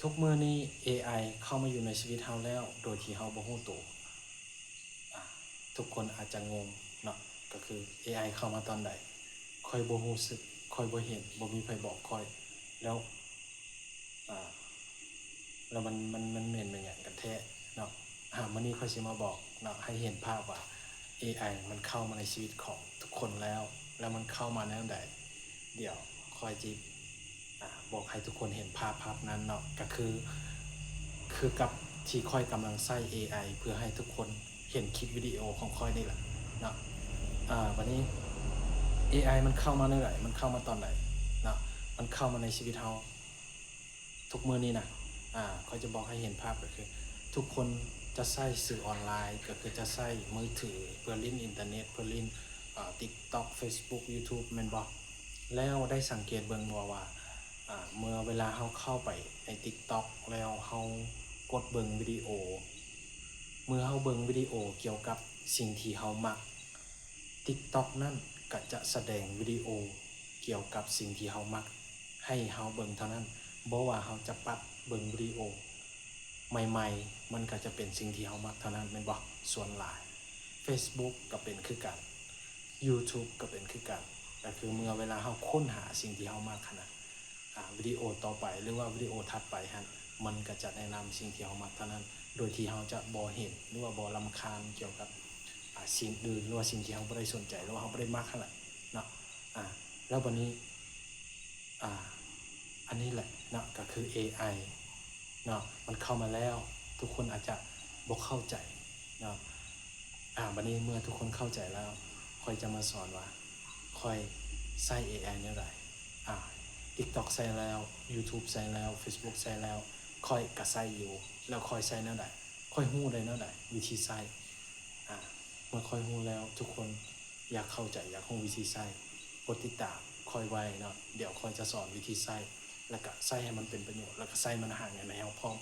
ທຸກມື້ນີ້ ເອໄອ ເຂົ້າມາຢູ່ໃນຊີວິດເຮົາແລ້ວ ໂດຍທີ່ເຮົາບໍ່ຮູ້ໂຕ. ອາ ທຸກຄົນອາດຈະງົງເນາະ ກໍຄື ເອໄອ ເຂົ້າມາຕອນໃດ? ຂ້ອຍບໍ່ຮູ້ສຶກ, ຂ້ອຍບໍ່ເຫັນ, ບໍ່ມີໃຜບອກຂ້ອຍ ແລ້ວ ອາ ແລ້ວມັນ ມັນ ມັນແມ່ນ ແມ່ນຫຍັງກັນແທ້ເນາະ? ອາ ມື້ນີ້ຂ້ອຍຊິມາບອກເນາະ ໃຫ້ເຫັນພາບວ່າ ເອໄອ ມັນເຂົ້າມາໃນຊີວິດຂອງທຸກຄົນແລ້ວ ແລ້ວມັນເຂົ້າມາແນວໃດ? ດຽວຂ້ອຍຊິ ອາ ບອກໃຫ້ທຸກຄົນເຫັນພາບ ພາບນັ້ນເນາະ ກໍຄື ຄືກັບທີ່ຂ້ອຍກຳລັງໃຊ້ ເອໄອ ເພື່ອໃຫ້ທຸກຄົນເຫັນຄລິບວິດີໂອຂອງຂ້ອຍນີ້ແຫຼະເນາະ. ອາ ບາດນີ້ ເອໄອ ມັນເຂົ້າມາແນວໃດ? ມັນເຂົ້າມາຕອນໃດເນາະ? ມັນເຂົ້າມາໃນຊີວິດເຮົາ ທຸກມື້ນີ້ນະ ອາ ຂ້ອຍຈະບອກໃຫ້ເຫັນພາບ ກໍຄືທຸກຄົນຈະໃຊ້ສື່ອອນລາຍ ກໍຄືຈະໃຊ້ມືຖືເພື່ອຫຼິ້ນອິນເຕີເນັດ ເພື່ອຫຼິ້ນ ອາ TikTok Facebook YouTube ແມ່ນບໍ່? ແລ້ວໄດ້ສັງເກດເບິ່ງບໍ່ວ່າ ອາ ເມື່ອເວລາເຮົາເຂົ້າໄປໃນ TikTok ແລ້ວເຮົາກົດເບິ່ງວິດີໂອ ເມື່ອເຮົາເບິ່ງວິດີໂອກ່ຽວກັບສິ່ງທີ່ເຮົາມັກ TikTok ນັ້ນກະຈະສະແດງວິດີໂອກ່ຽວກັບສິ່ງທີ່ເຮົາມັກໃຫ້ເຮົາເບິ່ງເທົ່ານັ້ນ. ບໍ່ວ່າເຮົາຈະປັບເບິ່ງວິດີໂອໃໝ່ໆ ມັນກະຈະເປັນສິ່ງທີ່ເຮົາມັກເທົ່ານັ້ນແມ່ນບໍ່? ສ່ວນຫຼາຍ Facebook ກະເປັນຄືກັນ YouTube ກະເປັນຄືກັນ ກະຄືເມື່ອເວລາເຮົາຄົ້ນຫາສິ່ງທີ່ເຮົາມັກຫັ້ນນະ ອາ ວິດີໂອຕໍ່ໄປ ຫຼືວ່າວິດີໂອຖັດໄປຫັ້ນ ມັນກະຈະແນະນຳສິ່ງທີ່ເຮົາມັກເທົ່ານັ້ນ ໂດຍທີ່ເຮົາຈະບໍ່ເຫັນ ຫຼືວ່າບໍ່ລຳຄານກ່ຽວກັບ ອາ ສິ່ງອື່ນ ຫຼືວ່າສິ່ງທີ່ເຮົາບໍ່ໄດ້ສົນໃຈ ຫຼືວ່າເຮົາບໍ່ໄດ້ມັກຫັ້ນແຫຼະເນາະ. ອາ ແລ້ວບາດນີ້ ອາ ອັນນີ້ແຫຼະເນາະ ກະຄື ເອໄອ ເນາະ ມັນເຂົ້າມາແລ້ວ ທຸກຄົນອາດຈະບໍ່ເຂົ້າໃຈເນາະ. ອາ ບາດນີ້ເມື່ອທຸກຄົນເຂົ້າໃຈແລ້ວ ຂ້ອຍຈະມາສອນວ່າ ຂ້ອຍໃຊ້ ເອໄອ ແນວໃດ. ອາ TikTok ໃຊ້ແລ້ວ YouTube ໃຊ້ແລ້ວ Facebook ໃຊ້ແລ້ວ ຂ້ອຍກະໃຊ້ຢູ່ ແລ້ວຂ້ອຍໃຊ້ແນວໃດ? ຂ້ອຍຮູ້ໄດ້ແນວໃດ? ວິທີໃຊ້. ອາ ເມື່ອຂ້ອຍຮູ້ແລ້ວ ທຸກຄົນຢາກເຂົ້າໃຈ ຢາກຮູ້ວິທີໃຊ້ ກົດຕິດຕາມຂ້ອຍໄວ້ເນາະ ດຽວຂ້ອຍຈະສອນວິທີໃຊ້ ແລ້ວກະໃຊ້ໃຫ້ມັນເປັນປະໂຫຍດ ແລ້ວກະໃຊ້ມັນຫາເງິນໃຫ້ເຮົາພ້ອມ.